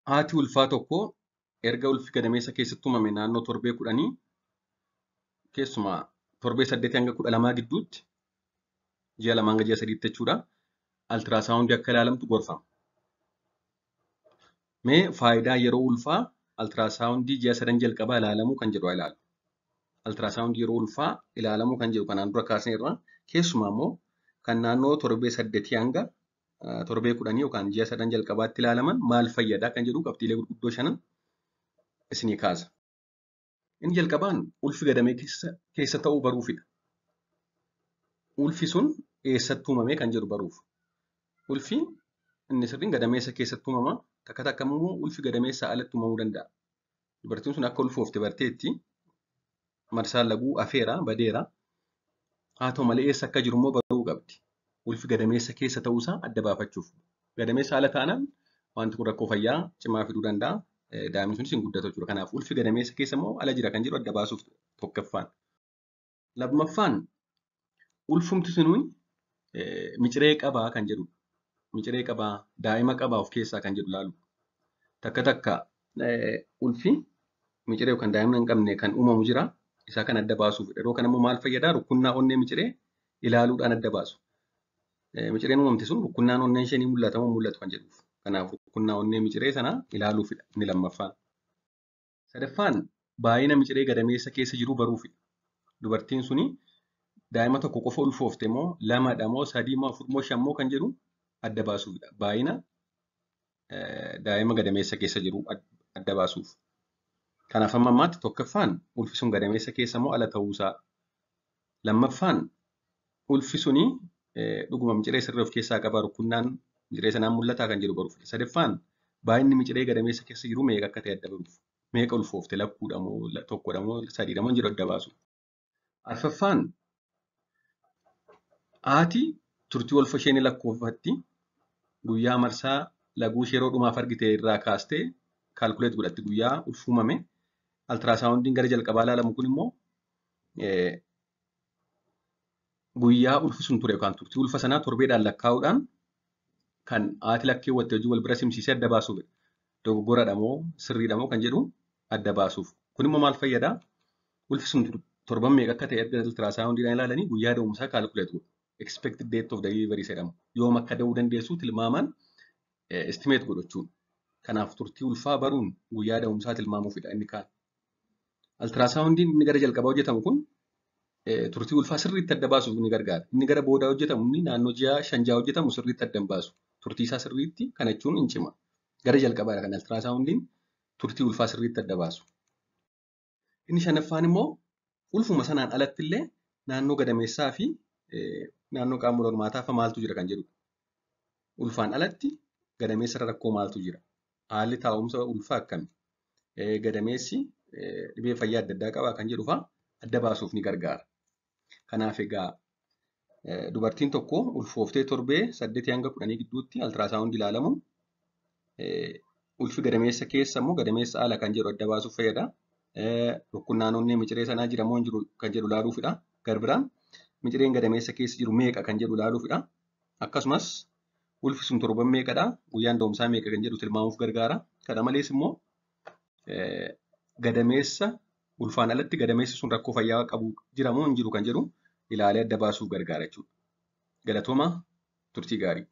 Haati ulfaa tokko erga ulfi gadameessa keessatti uumame naannoo torbee 10 keessumaa torbee 8 hanga 12 gidduutti ji'a 2 hanga ji'a 3 jechuudha. Altiraasaawundii akka ilaalamtu gorfama. Mee faayidaa yeroo ulfaa altiraasaawundii ji'a 3 jalqabaa ilaalamuu kan jedhu haa ilaallu. Altiraasaawundii yeroo ulfaa ilaalamuu kan jedhu kanaan dura kaasneerra. Keessumaa immoo kan naannoo torbee 8 hanga torbee 10 yookaan ji'a 3 jalqabaatti ilaalaman maal fayyadaa kan jedhu qabxiilee gurguddoo 5 isinii kaasa. Inni jalqabaan ulfi gadamee keessa ta'uu baruufidha. Ulfi sun eessatti uumame kan jedhu baruuf. Ulfi inni sirriin gadameessa keessatti uumama. Takka takka immoo ulfi gadameessaa alatti uumamuu danda'a. Dubartiin sun akka ulfoofte barteetti marsaan laguu afeera badeera. Haa ta'u malee eessa akka jiru immoo baruu qabdi. Ulfi gadameessa keessa ta'uusaa adda baafachuuf. Gadameessa ala taanaan wanti kun rakkoo fayyaa cimaa fiduu danda'a. Daa'imni sunis hin guddatu jechuudha. Kanaaf ulfi gadameessa keessa immoo ala jira kan jedhu adda baasuuf tokkoffaan. Lammaffaan ulfumti sunuun miciree qabaa kan jedhudha. Miciree qabaa, daa'ima qabaa of keessaa kan jedhu ilaalu. Takka takka ulfi miciree yookaan daa'ima hin qabne kan uumamu jira. Isaa kan adda baasuuf. Yeroo kana immoo maal fayyadaa? Rukunnaa onnee miciree ilaaluudhaan adda baasu. Micireen uumamte sun rukunnaan onnee ishee ni mul'ata moo mul'atu kan jedhuuf. Kanaaf rukunnaa onnee miciree sana ilaaluufidha inni lammaffaan. Sadaffaan baay'ina miciree gadameessa keessa jiru baruufidha. Dubartiin suni daa'ima tokko qofa ulfoofte moo lamadha moo sadii moo afur moo shan moo kan jedhu adda baasuufidha. Baay'ina daa'ima gadameessa keessa jiru adda baasuuf. Kanaaf amma ammaatti tokkoffaan ulfi sun gadameessa keessa moo ala ta'uusaa. Lammaffaan ulfi suni dhuguma miciree sirrii of keessaa qaba rukunnaan miciree sanaan mul'ataa kan jedhu baruuf. Sadaffaan baay'inni miciree gadameessa keessa jiru meeqa akka ta'e adda baruuf. Meeqa ulfoofte lakkuudha moo tokkodha moo sadiidha moo jedhu adda baasu. Arfaffaan haati turtii ulfa ishee ni lakkoofatti guyyaa marsaa laguu ishee yeroo dhumaaf argite irraa kaastee kaalkuleet godhatti guyyaa ulfuumame. Altiraasaawundiin gara jalqabaa ilaalamu kun immoo guyyaa ulfi sun ture yookaan turtii ulfa sanaa torbeedhaan lakkaa'uudhaan kan haati lakkeewwatte hojii wal bira simsiisee adda baasuufidha. Dogoggoradha moo sirriidha moo kan jedhu adda baasuuf. Kun immoo maal fayyadaa? Ulfi sun torban meeqa akka ta'e erga altiraasaawundiidhaan ilaalanii guyyaa da'umsaa kaalkuleet godhu. Expected date of delivery jedhamu. Yoom akka da'uu dandeessu tilmaamaan estimate godhu jechuudha. Kanaaf turtii ulfaa baruun guyyaa da'umsaa tilmaamuufidha inni kaan. Altiraasaawundiin inni gara jalqabaa hojjetamu kun turtii ulfaa sirriitti adda baasuuf ni gargaara. Inni gara boodaa hojjetamu inni naannoo ji'a 5-6 hojjetamu sirriitti adda hin baasu. Turtii isaa sirriitti kana jechuun hin cima. Gara jalqabaadha kan altiraasaawundiin turtii ulfaa sirriitti adda baasu. Inni shanaffaan immoo ulfuma sanaan alatti illee naannoo gadameessaa fi naannoo qaama wal hormaataa fa maaltu jira kan jedhudha. Ulfaan alatti gadameessa irra rakkoo maaltu jira? Haalli taa'umsa ulfaa akkami? Gadameessi dhibee fayyaa adda addaa qabaa kan jedhu fa'aa adda baasuuf ni gargaara. Kanaaf egaa dubartiin tokko ulfooftee torbee 8 hanga 10 gidduutti altiraasaawundii ilaalamuun ulfi gadameessa keessa immoo gadameessa ala kan jedhu adda baasuuf fayyada. Rukunnaan onnee miciree sanaa jira moo hin jiru kan jedhu ilaaluufidha. Garbiraan micireen gadameessa keessa jiru meeqa kan jedhu ilaaluufidha. Akkasumas ulfi sun torban meeqadha guyyaan da'umsaa meeqa kan jedhu tilmaamuuf gargaara. Kana malees immoo gadameessa ulfaan alatti gadameessi sun rakkoo fayyaa qabu jira moo hin jiru kan jedhu ilaalee adda baasuuf gargaara jechuudha. Galatooma turtii gaarii.